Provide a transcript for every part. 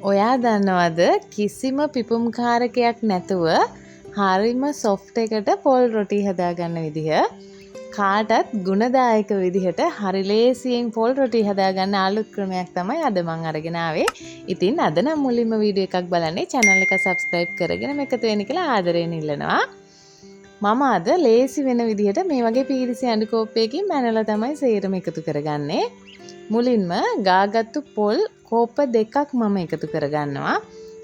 ඔයා දන්නවද කිසිම පිපුම් කාරකයක් නැතුව හරිම සොෆ්ට් එකට පොල් රොටි හදාගන්න විදිහ? කාටත් ගුණදායක විදිහට හරි ලේසියෙන් පොල් රොටි හදාගන්න අලුත් ක්‍රමයක් තමයි අද මං අරගෙන ආවේ. ඉතින් අද නම් මුලින්ම වීඩියෝ එකක් බලන්නේ channel එක subscribe කරගෙන එකතු වෙන්න කියලා ආදරයෙන් ඉල්ලනවා. මම අද ලේසි වෙන විදිහට මේ වගේ පීරිසි අඬු කෝප්පයකින් මැනලා තමයි සේරම එකතු කරගන්නේ. මුලින්ම ගාගත්තු පොල් කෝප්ප දෙකක් මම එකතු කරගන්නවා.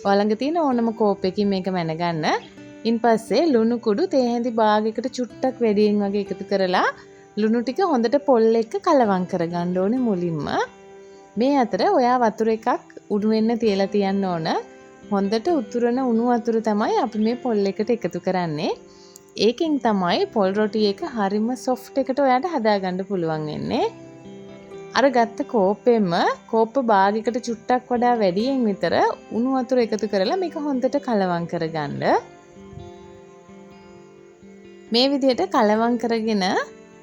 ඔයා ළඟ තියෙන ඕනම කෝප්පයකින් මේක මැනගන්න. ඉන්පස්සේ ලුණු කුඩු තේ හැඳි භාගයකට චුට්ටක් වැඩියෙන් වගේ එකතු කරලා ලුණු ටික හොඳට පොල් එක්ක කලවම් කරගන්න ඕනේ මුලින්ම. මේ අතර ඔයා වතුර එකක් උණු වෙන්න තියලා තියන්න ඕන. හොඳට උතුරන උණු වතුර තමයි අපි මේ පොල් එකට එකතු කරන්නේ. ඒකෙන් තමයි පොල් රොටි එක හරිම සොෆ්ට් එකට ඔයාට හදාගන්න පුළුවන් වෙන්නේ. අර ගත්ත කෝප්පෙම කෝප්ප භාගයකට චුට්ටක් වඩා වැඩියෙන් විතර උණු වතුර එකතු කරලා මේක හොඳට කලවම් කරගන්න. මේ විදිහට කලවම් කරගෙන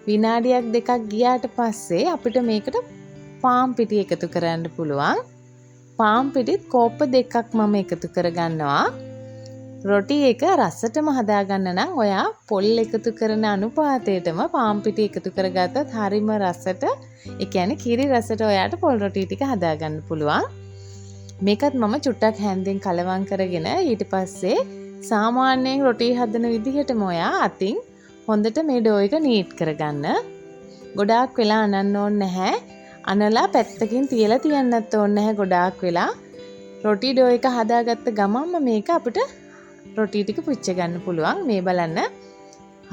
විනාඩියක් දෙකක් ගියාට පස්සේ අපිට මේකට පාන් පිටි එකතු කරන්න පුළුවන්. පාන් පිටිත් කෝප්ප දෙකක් මම එකතු කරගන්නවා. රොටි එක රසටම හදාගන්න නම් ඔයා පොල් එකතු කරන අනුපාතයටම පාන් පිටි එකතු කරගත්තත් හරිම රසට, ඒ කියන්නේ කිරි රසට ඔයාට පොල් රොටි ටික හදාගන්න පුළුවන්. මේකත් මම චුට්ටක් හැන්දෙන් කලවම් කරගෙන ඊට පස්සේ සාමාන්‍යයෙන් රොටි හදන විදිහටම ඔයා අතින් හොඳට මේ ඩෝ එක නීට් කරගන්න. ගොඩාක් වෙලා අනන්න ඕනේ නැහැ. අනලා පැත්තකින් තියලා තියන්නත් ඕනේ නැහැ ගොඩාක් වෙලා. රොටි ඩෝ එක හදාගත්ත ගමන්ම මේක අපිට රොටි ටික පුච්ච ගන්න පුළුවන්. මේ බලන්න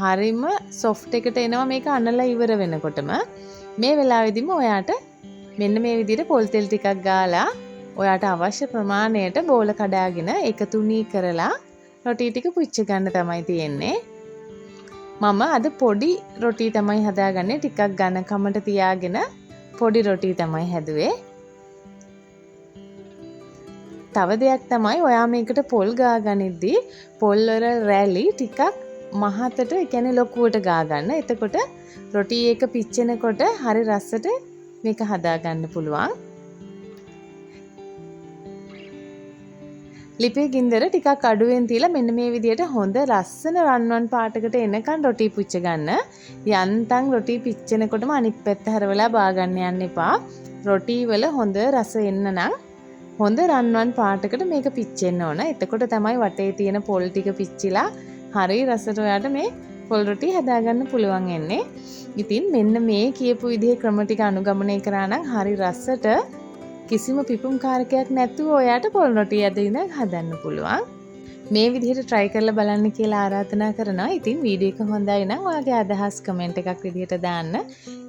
හරිම සොෆ්ට් එකට එනවා මේක අනලා ඉවර වෙනකොටම. මේ වෙලාවේදීම ඔයාට මෙන්න මේ විදිහට පොල් තෙල් ටිකක් ගාලා ඔයාට අවශ්‍ය ප්‍රමාණයට බෝල කඩාගෙන ඒක තුනී කරලා රොටි ටික පුච්ච ගන්න තමයි තියෙන්නේ. මම අද පොඩි රොටි තමයි හදාගන්නේ. ටිකක් ඝනකමට තියාගෙන පොඩි රොටි තමයි හැදුවේ. තව දෙයක් තමයි ඔයා මේකට පොල් ගා ගනිද්දී පොල් වල රැලි ටිකක් මහතට, ඒ කියන්නේ ලොකුවට ගා ගන්න. එතකොට රොටි එක පිච්චෙනකොට හරි රසට මේක හදාගන්න පුළුවන්. ලිපේ ගින්දර ටිකක් අඩුවෙන් තියලා මෙන්න මේ විදියට හොඳ ලස්සන රන්වන් පාටකට එනකන් රොටි පුච්ච ගන්න. යන්තම් රොටි පිච්චෙනකොටම අනිත් පැත්ත හරවලා බා ගන්න යන්න එපා. රොටි වල හොඳ රස එන්න නම් හොඳ රන්වන් පාටකට මේක පිච්චෙන්න ඕන. එතකොට තමයි වටේ තියෙන පොල් ටික පිච්චිලා හරි රසට ඔයාට මේ පොල් රොටි හදාගන්න පුළුවන් වෙන්නේ. ඉතින් මෙන්න මේ කියපු විදිහේ ක්‍රම ටික අනුගමනය කරා නම් හරි රසට කිසිම පිපුම් කාරකයක් නැතුව ඔයාට පොල් රොටි අද ඉඳන් හදන්න පුළුවන්. මේ විදිහට try කරලා බලන්න කියලා ආරාධනා කරනවා. ඉතින් වීඩියෝ එක හොඳයි නම් ඔයාගේ අදහස් කමෙන්ට් එකක් විදිහට දාන්න.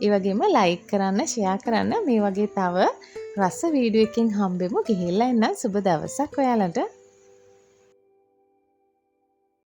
ඒ වගේම ලයික් කරන්න, ෂෙයා කරන්න. මේ වගේ තව රස වීඩියෝ එකකින් හම්බෙමු. ගිහිල්ලා එන්න. සුබ දවසක් ඔයාලට.